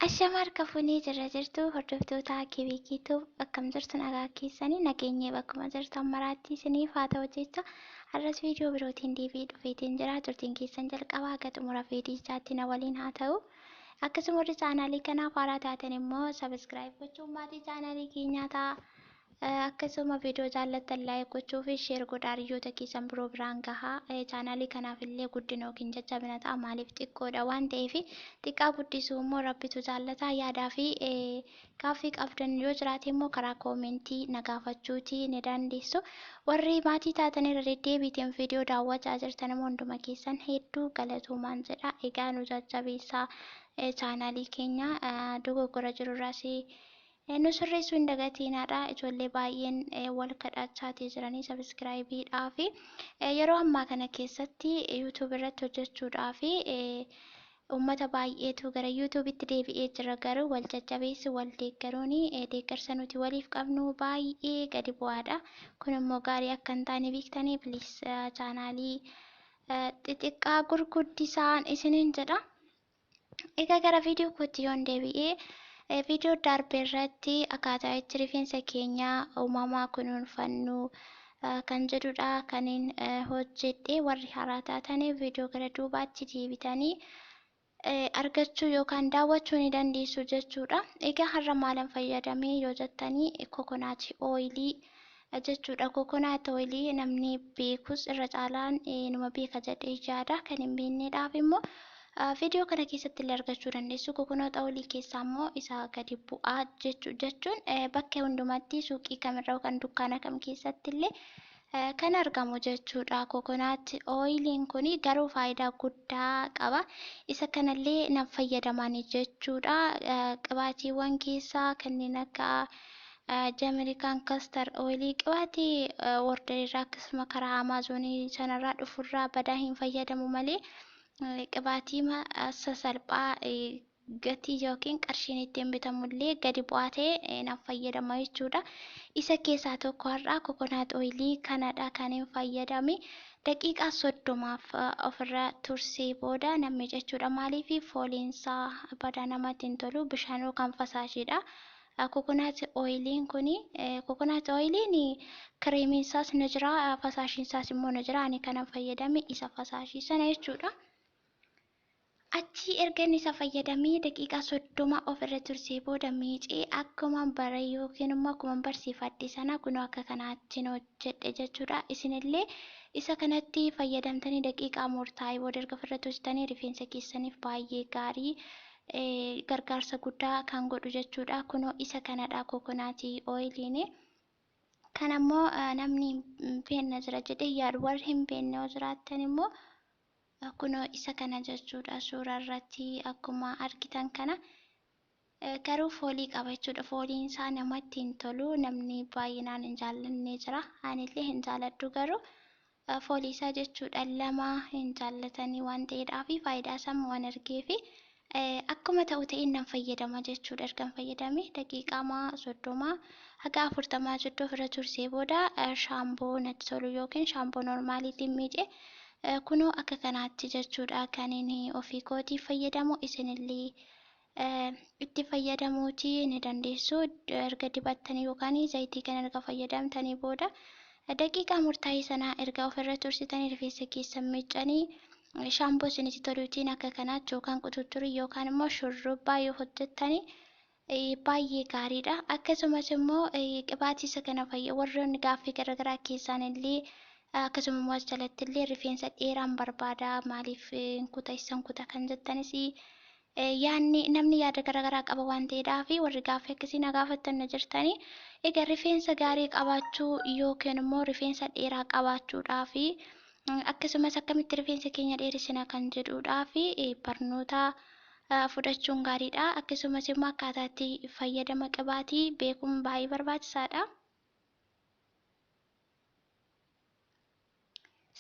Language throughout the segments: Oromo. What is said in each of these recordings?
Ashama harka fuunee jirra jirtu hordoftoota keebeekiitu akkam jirtu nagaa keessanii nageenyee bakkuma jirtan maraatti isiniif haa ta'u jecha har'as viidiyoo birootiin deebi'ee dhufeetiin jira. Turtiin keessan jalqabaa haga xumura viidiyichaatti na waliin haa ta'u. Akkasuma warri chaanaalii kanaaf haaraa taatan immoo subscribe gochuun maatii chaanaalii keenyaa ta'a. Akkasuma viidiyoo jaallattan like gochuu fi share godhaa hiriyoota keessan biroo biraan gahaa. Chaanaalii kanaaf illee guddina yookiin jajjabina ta'a. Maaliif xiqqoodha waan ta'eef xiqqaa guddisuu immoo rabbitu jaallata. Yaadaa fi gaaffii qabdan yoo jiraate immoo karaa koomentii na gaafachuutii ni dandeessu. Warri maatii taatan irra deddeebiitiin viidiyoo daawwachaa jirtan immoo hunduma keessan hedduu galatoomaan jedha. Egaa nu jajjabeessaa chaanaalii keenya dogoggora jirurraas nu sirreessuu hin dagatiinaadha. Ijoollee baay'een wal kadhachaatii jiranii sabiskiraayibiidhaa fi yeroo ammaa kana keessatti yuutuub irratti hojjechuudhaa fi uummata baay'eetu gara yuutuubitti deebi'ee jira. Garuu wal jajjabeessu wal deeggaruun deeggarsa nuti waliif qabnu baay'ee gadi bu'aadha. Kun immoo gaarii akka hin taane beektanii please chaanaalii xixiqqaa gurguddisaan isiniin jedha. Egaa gara viidiyoo kootti yoon deebi'ee viidiyoo darbe irratti akkaataa itti rifeensa keenya uumamaa kunuunfannu kan jedhudha kan hin hojjedhe. Warri haaraa taatanii viidiyoo gara duubaatti deebitanii argachuu yookaan daawwachuu ni dandeessu jechuudha. Egaa har'a maalan fayyadamee yoo jettanii coconut oilii jechuudha. Coconut oilii namni beekus irra caalaan numa beeka jedhee yaada. Kan hin beekneedhaaf immoo viidiyoo kana keessatti illee argachuu dandeessu. Coconut oilii keessaa immoo isa gadi bu'aa jechuun bakka hundumatti suuqii kamirra yookaan dukkaana kam keessatti illee kan argamu jechuudha. Coconut oiliin kun garuu faayidaa guddaa qaba. Isa kanallee nan fayyadaman jechuudha. Qibaatiiwwan keessaa kanneen akka Jamaican castor oilii qibaatii orderirraa akkasuma karaa Amaazonii sanarraa dhufurraa badaa hin fayyadamu malee qibaatii sasalphaa gatii yookiin qarshiin ittiin bitamullee gadi bu'aa ta'e nan fayyadama jechuudha. Isa keessaa tokko har'aa coconut oilii kanadha kan hin fayyadame. Daqiiqaa 30f ofirra tursee booda namni jechuudha. Maaliif fooliinsaa badaa namatti hin tolu bishaan yookaan fasaashiidha. Coconut oiliin kuni coconut oiliin kireemiin isaas ni jira fasaashiin isaas immoo ni jira. Ani kanan fayyadame isa fasaashii sana jechuudha. Achi erga inni isa fayyadamee daqiiqaa 30 ofirra tursee booda miicee akkuma bare yookiin immoo akkuma barsiifadhe sana kunoo akka kanaatti hojjedhe jechuudha. Isinillee isa kanatti fayyadamtanii daqiiqaa murtaa'e booda erga ofirra tursitanii rifeensa keessaniif baay'ee gaarii gargaarsa guddaa kan godhu jechuudha. Kunoo isa kanadha coconut oiliin. Kan ammoo namni hin beekne jira jedhee yaadu warri hin beekne yoo jiraattan immoo kunoo isa kana jechuudha. Suuraa irratti akkuma argitan kana garuu foolii qaba jechuudha. Fooliin isaa namatti hin tolu. Namni baay'inaan hin jaallanne jira. Anillee hin jaalladhu garuu foolii isaa jechuudha lama hin jaallatanii waan ta'eedhaa fi faayidaa isaa waan argeefi akkuma ta'u ta'een nan fayyadama jechuudha. Ergan fayyadame daqiiqaa 30 haga 40 jidduu ofirra tursee booda shaamboo natti tolu yookiin shaamboo normaaliitiin miicee kunoo akka kanaatti jechuudha kan inni ofii kootii fayyadamu. Isinillee itti fayyadamuutii ni dandeessu. Erga dibattanii yookaan zayitii kana erga fayyadamtanii booda daqiiqaa murtaa'e sana erga ofirra tursitanii rifeensa keessan miiccanii shaamboo isinitti toluutiin akka kanaatti yookaan qututturii yookaan immoo shurrubbaa yoo hojjettanii baay'ee gaariidha. Akkasumas immoo qibaatii isa kana warroonni gaaffii garaagaraa keessaan illee akkasuma immoo as jalatti illee rifeensa dheeraan barbaada maaliif kuta isan kuta kan jettanis yaanni namni yaada garaagaraa qaba waan ta'eedhaa fi warri gaaffii akkasii na gaafattan na jirtanii. Egaa rifeensa gaarii qabaachuu yookiin immoo rifeensa dheeraa qabaachuudhaa fi akkasumas akkamitti rifeensa keenya dheeressina kan jedhuudhaa fi barnoota fudhachuun gaariidha. Akkasumas immoo akkaataa itti fayyadama qibaatii beekuun baay'ee barbaachisaadha.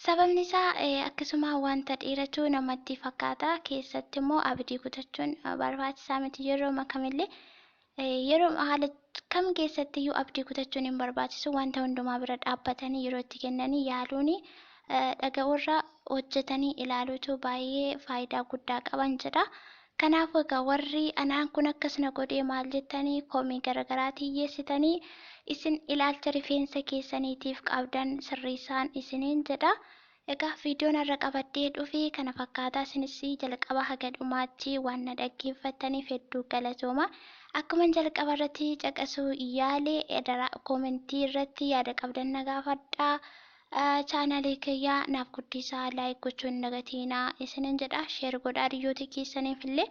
Sababni isaa akkasuma wanta dheeratu namatti fakkaata. Keessatti immoo abdii kutachuun barbaachisaa miti. Yeroo kamillee yeroo haala kam keessatti iyyuu abdii kutachuun hin barbaachisu. Wanta hundumaa bira dhaabbatanii yeroo itti kennanii yaaluun dhaga'uurra hojjetanii ilaaluutu baay'ee faayidaa guddaa qaban jedha. Kanaafuu egaa warri anaan kun akkas na godhee maal jettanii komii garaagaraa xiyyeessitanii isin ilaalcha rifeensa keessaniitiif qabdan sirreessaan isiniin jedha. Egaa viidiyoon har'a qabadhee dhufe kana fakkaataa isinis jalqaba haga dhumaatti waan na dhaggeeffattaniif hedduu galatooma. Akkuma jalqaba irratti caqasuu yaale koomentii irratti yaada qabdan na gaafadhaa. Chaanaalii kiyyaa naaf guddisaa like gochuun hin dagatinaa isinin jedha. Share godhaa hiriyoota keessaniif illee.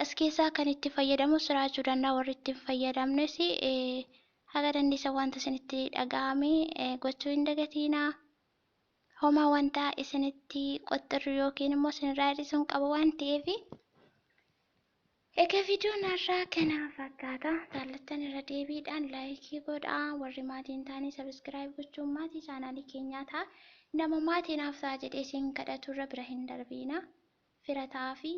As keessaa kan itti fayyadamu jiraachuu danda'a warri itti hin fayyadamnes haga dandeessan wanta isinitti dhaga'ame gochuu hin dagatinaa. Homaa wanta isinitti qoxxirru yookiin immoo isinirraa hir'isuun qaba waan ta'eef. Egaa viidiyoon har'aa kana fakkaata. Jaallattan irra deebiidhaan laayikii godhaa. Warri maatii hin taane sabiskiraayib gochuun maatii chaanaalii keenyaa ta'a. Nama maatii naaf ta'a jedhee isin kadhatu irra bira hin darbiina. Fira ta'aa fi